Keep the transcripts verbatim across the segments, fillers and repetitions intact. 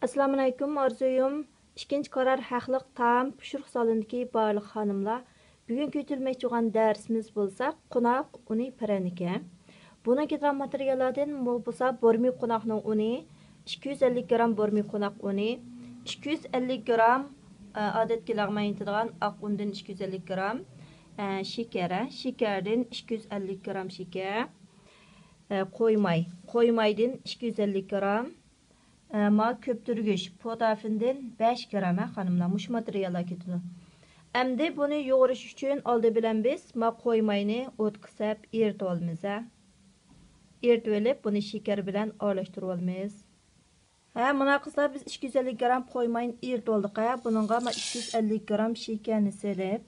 ئەسسالامۇئەلەيكۇم ئارزۇيۇم. ئىككىنچى قارار ھەقلىق تائام پىشۇرۇق سالونىدىكى بارلىق خانىملار. بۈگۈنكى ئۆتۈلمەكچى بولغان دەرسىمىز بولسا قوناق ئۇنى پىرەنىكى. بۇنىڭغا كېتىدىغان ماتېرىياللاردىن بۇ بولسا بۇرمى قوناقنىڭ ئۇنى، ئىككى يۈز ئەللىك گرام بۇرمى قوناق ئۇنى، ئىككى يۈز ئەللىك گرام، ئە، ئادەتتىكى لەغمەن يېتىدىغان ئاق ئۇندىن ئىككى يۈز ئەللىك گرام، ئە، شېكەر، ئە، شېكەردىن ئىككى يۈز ئەللىك گرام شېكەر، ئە، قويماي، قويمايدىن ئىككى يۈز ئەللىك گرام، ئە، ما كۆپتۈرگۈچ پوتافىندىن بەش گرام، ھە، خانىملار، مۇشۇ ماتېرىياللار كېتىدۇ. ئەمدى بۇنى يۇغۇرۇش ئۈچۈن ئالدى بىلەن بىز ما قويماينى ئوتقا سەپ ئېرىتىۋالىمىز، ھە. ئېرىتىۋېلىپ، بۇنى شېكەر بىلەن ئارىلاشتۇرۇۋالىمىز. ھە، مانا قىزلار، بىز ئىككى يۈز ئەللىك گرام قويماينى ئېرىتىۋالدۇق، ھە. بۇنىڭغا ما ئىككى يۈز ئەللىك گرام شېكەرنى سېلىپ،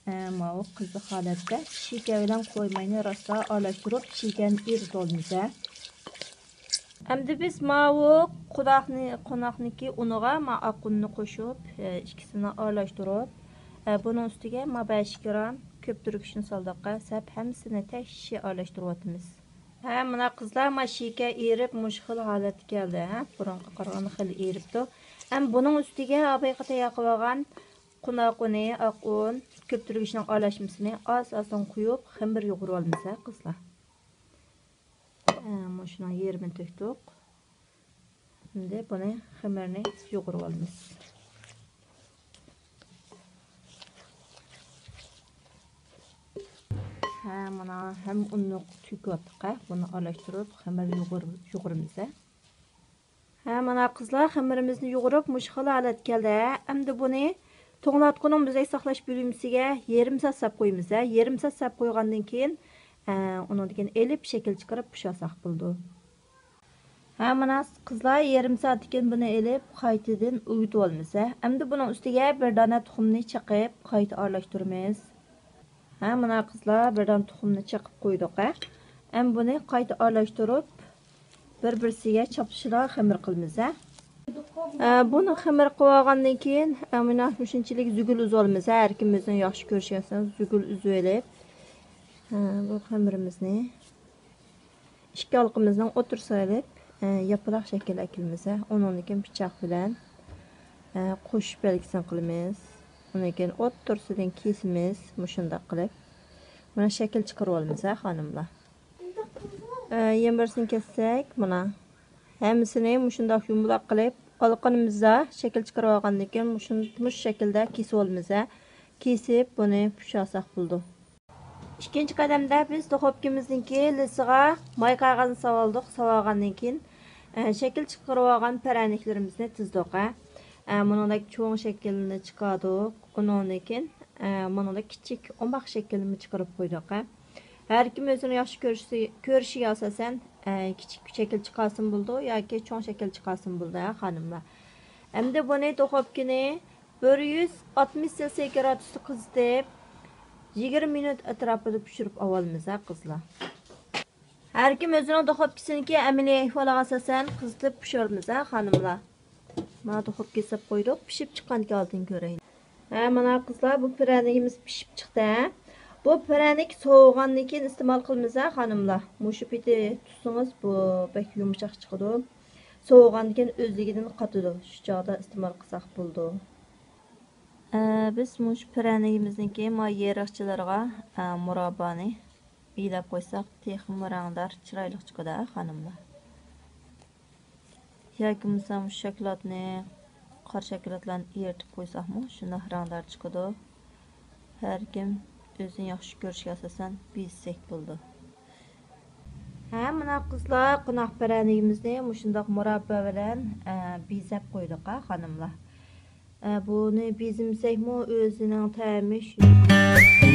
ئە، ماۋۇ قىزىق ھالەتتە شېكەر بىلەن قويماينى راسلا ئارىلاشتۇرۇپ، شېكەرنى ئېرىتىۋالىمىز، ھە. ئەمدى بىز ماۋۇ قوناقنى، قوناقنىكى ئۇنىغا ما ئاق ئۇننى قوشۇپ، ئە، ئىككىسىنى ئارىلاشتۇرۇپ، ئە، بۇنىڭ ئۈستىگە ما بەش گرام كۆپتۈرگۈچنى سالدۇق، ھە، سەپ ھەممىسىنى تەكشى ئارىلاشتۇرۇۋاتىمىز. ھە، مانا قىزلار، ما شېكەر ئېرىپ، مۇشۇ خىل ھالەتكە كەلدى، ھە، بۇرۇنقىغا قارىغاندا خېلى ئېرىپتۇ. ھەم بۇنىڭ ئۈستىگە ئابايقا تەييار قىلىۋالغان قوناق ئۇنى، ئاق ئۇن، كۆپتۈرگۈچنىڭ ئارىلاشمىسىنى ئاز-ئازدىن قۇيۇپ، خېمىر يۇغۇرۇۋالىمىز، ھە، قىزلار. ھە، مۇشۇنىڭ يېرىمىنى تۆكتۇق. ئەمدى بۇنى خېمىرنى يۇغۇرۇۋالىمىز. ھە، مانا ھەم ئۇننى تۆكۈۋاتتۇق، ھە. بۇنى ئارىلاشتۇرۇپ، خېمىر يۇغۇر-، يۇغۇرىمىز، ھە. ھە، مانا قىزلار، خېمىرىمىزنى يۇغۇرۇپ، مۇشۇ خىل ھالەتكە كەلدى، ھە. ئەمدى بۇنى توڭلاتقۇنىڭ مۇزەي ساقلاش بۆلمىسىگە يېرىم سائەت ساپ قويىمىز، ھە. يېرىم سائەت ساپ قويغاندىن كېيىن، ئە، ئۇنىڭدىن كېيىن ئېلىپ شەكىل چىقىرىپ پۇشاساق بولىدۇ. ھە، مانا قىزلار، يېرىم سائەتتىن كېيىن بۇنى ئېلىپ، قايتىدىن ئۆگىتىۋالىمىز، ھە. ئەمدى بۇنىڭ ئۈستىگە بىر دانە تۇخۇمنى چېقىپ، قايتا ئارىلاشتۇرىمىز. ھە، مانا قىزلار، بىر دانە تۇخۇمنى چېقىپ قويدۇق، ھە. ئەمدى بۇنى قايتا ئارىلاشتۇرۇپ، بىر-بىرسىگە چاپلىشىلا خېمىر قىلىمىز، ھە. ھە، بۇنى خېمىر قىلىۋالغاندىن كېيىن، ھە، مانا مۇشۇنچىلىك زۈگۈل ئۈزۈۋالىمىز، ھە. ھەر كىم ئۆزىنىڭ ياخشى كۆرۈشىگە ئاساسەن زۈگۈل ئۈزۈۋېلىپ، ھە، بۇ خېمىرىمىزنى ئىككى ھالقىمىزنىڭ ئوتتۇرىسىغا ئېلىپ، ئە، ياپىلاق شەكىل ئەكىلىمىز، ھە. ئۇنىڭدىن كېيىن پىچاق بىلەن، ئە، قوشۇش بەلگىسىنى قىلىمىز. ئۇنىڭدىن كېيىن ئوتتۇرىسىدىن كېسىمىز، مۇشۇنداق قىلىپ. مانا شەكىل چىقىرىۋالىمىز، ھە، خانىملار. ئە، يەنە بىرسىنى كەسسەك، مانا. ھەممىسىنى مۇشۇنداق يۇمىلاق قىلىپ، ئالىقىنىمىزدا شەكىل چىقىرىۋالغاندىن كېيىن مۇشۇن-، مۇشۇ شەكىلدە كېسىۋالىمىز، ھە. كېسىپ، بۇنى پۇشاساق بولىدۇ. ئىككىنچى قەدەمدە بىز دۇخوپكىمىزنىڭكى لىسىغا ماي قەغەزنى سالىۋالدۇق. سالىۋالغاندىن كېيىن، ئە، شەكىل چىقىرىۋالغان پىرەنىكلىرىمىزنى تىزدۇق، ھە. ئە، مۇنىڭدەك چوڭ شەكىلنى چىقاردۇق. ئۇنىڭدىن كېيىن، ئە، مۇنىڭدەك كىچىك ئوماق شەكىلنى چىقىرىپ قويدۇق، ھە. ھەر كىم ئۆزىنىڭ ياخشى كۆرۈشى، كۆرۈشىگە ئاساسەن، ئە، كىچىك شەكىل چىقارسىمۇ بولىدۇ ياكى چوڭ شەكىل چىقارسىمۇ بولىدۇ، ھە، خانىملار. ئەمدى بۇنى دۇخوپكىنى بىر يۈز ئاتمىش سېلسىيە گرادۇستا قىزىتىپ، يىگىرمە مىنۇت ئەتراپىدا پىشۇرۇپ ئاۋالىمىز، ھە، قىزلار. ھەر كىم ئۆزىنىڭ دۇخوپكىسىنىڭكى ئەمەلىي ئەھۋالىغا ئاساسەن قىزىتىپ پىشۇرىمىز، ھە، خانىملار. مانا دۇخوپكىغا سېلىپ قويدۇق، پىشىپ چىققاندىكىن ئالدىن كۆرەيلى. ھە، مانا قىزلار، بۇ پىرەنىكىمىز پىشىپ چىقتى، ھە. بۇ پىرەنىك سوۋۇغاندىن كېيىن ئىستېمال قىلىمىز، ھە، خانىملار. مۇشۇ پېتى تۇتسىڭىز، بۇ بەك يۇمشاق چىقىدۇ. سوۋۇغاندىن كېيىن ئۆزلۈكىدىن قاتىدۇ. شۇ چاغدا ئىستېمال قىلساق بولىدۇ. ئە، بىز مۇشۇ پىرەنىكىمىزنىڭكى ما يېرىقچىلىرىغا، ئە، مۇرابانى بىلەپ قويساق، تېخىمۇ رەڭدار، چىرايلىق چىقىدۇ، خانىملار. ياكى بولمىسا مۇشۇ شاكىلاتنى، قارا شاكىلاتلارنى ئېرىتىپ قويساقمۇ شۇنداق رەڭدار چىقىدۇ. ھەر كىم ئۆزىنىڭ ياخشى كۆرۈشىگە ئاساسەن بېزىسەك بولىدۇ. ھە، مانا قىزلار، قوناق پىرەنىكىمىزنى مۇشۇنداق مۇرابا بىلەن، ئە، بېزەپ قويدۇق، ھە، خانىملار. ئە، بۇنى بېزىمىسەكمۇ ئۆزىنىڭ تەمى شۇ.